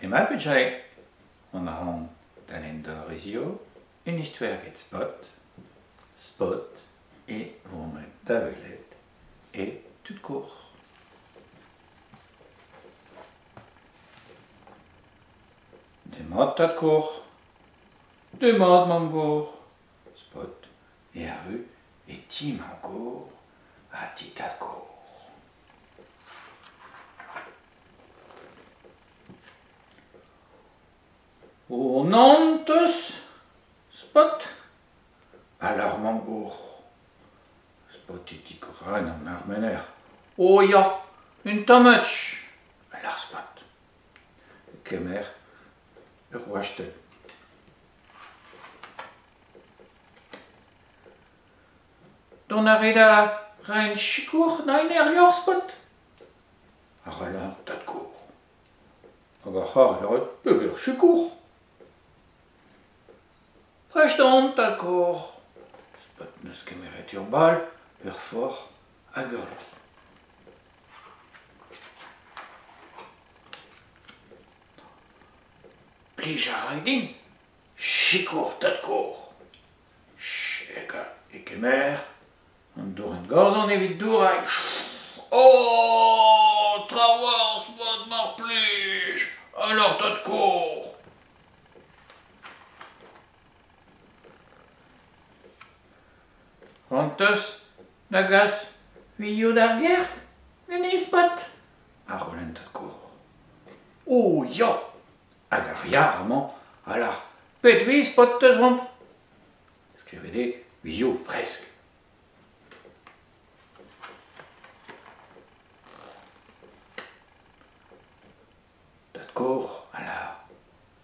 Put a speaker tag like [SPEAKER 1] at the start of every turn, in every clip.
[SPEAKER 1] Demat bugale, mont a ran da lenn deoc'h hiziv un istoer get Spot, Spot e vonet da welet e tud-kozh. Demat tad-kozh, demat mamm-gozh, Spot e arru e ti mamm-gozh ha ti tad-kozh. O nann 'teus, Spot, a lâr mamm-gozh. Spotitik 'ran an armener. O ya, un tamm a lâr Spot. Kemer ur wastell. Dont a rit da reiñ sikour da en liorzh, Spot? A c'hell tad-kozh. Hag ar c'harr a lâret pebezh sikour. Prest on, tad-kozh. Spot 'neus kemeret ur bal, ur forc'h hag ur loen. Plij a ray din sikour tad-kozh. E kemer an dourenn-gorzon evit dourañ. Oh, trawalc'h, Spot, mar plij, a lâr tad-kozh. C'hoant 'teus da gas uioù d'ar gêr ganin, Spot? A c'houlenn tad-kozh. Oh ya! Hag ar yar amañ a lâr pet vi, Spot, 'teus c'hoant? Skrivet eo uioù fresk. Tad-kozh a lâr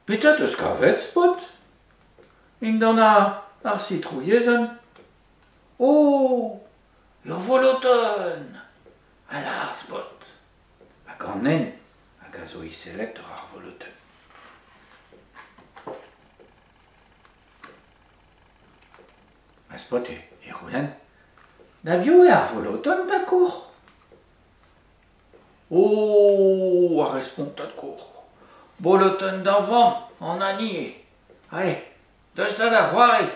[SPEAKER 1] petra 'teus kavet, Spot? Dindan ar sitrouilhezenn. Oh, ur volotenn! A lâr Spot. Hag an hent hag a zo iselet war ar volotenn. Ha Spot e c'houlenn da biv eo ar volotenn, tad-kozh? Oh, a respont tad-kozh, bolotenn da vamm, an hini eo. Ale, deus 'ta da c'hoari.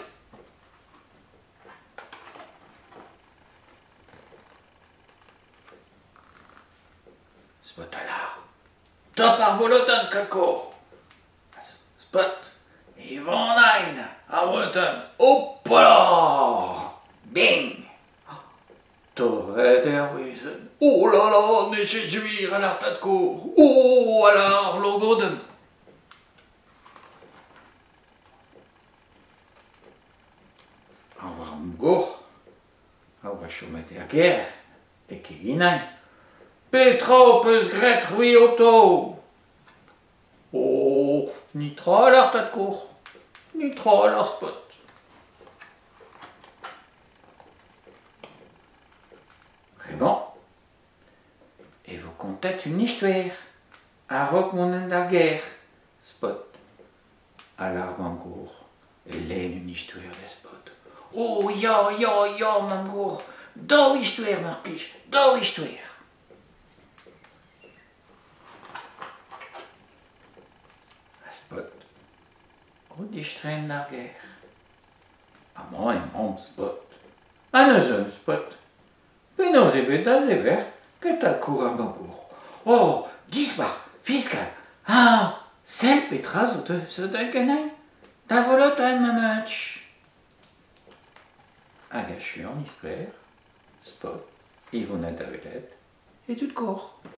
[SPEAKER 1] Spot a lâr tap ar volotenn, tad-kozh. Spot e vannain ar volotenn. Hopala! Bing! Torret eo ar wezenn. Oh là là, n'eo ket gwir, a lâr tad-kozh. Oh, a lâr ar logodenn. Ar vamm-gozh a oa chomet er gêr e keginañ. Petra ho peus graet c'hwi ho-taou? Oh, netra, a lâr tad-kozh. Netra, a lâr Spot. Bremañ e vo kontet un istoer a-raok mont d'ar gêr, Spot, a lâr mamm-gozh e lenn un istoer da Spot. Oh ya, ya, ya, mamm-gozh, daou istoer mar plij, daou istoer. Ha Spot o distreiñ d'ar gêr. Amañ emañ Spot. Ha neuze Spot, penaos eo bet da zever get tad-kozh ar mamm-gozh? Oh, dispar, fiskal, ah, sell petra zo deuet ganin? Da volotenn, ma meutch. Hag echu an istoer, Spot e vonet da welet e dud-kozh.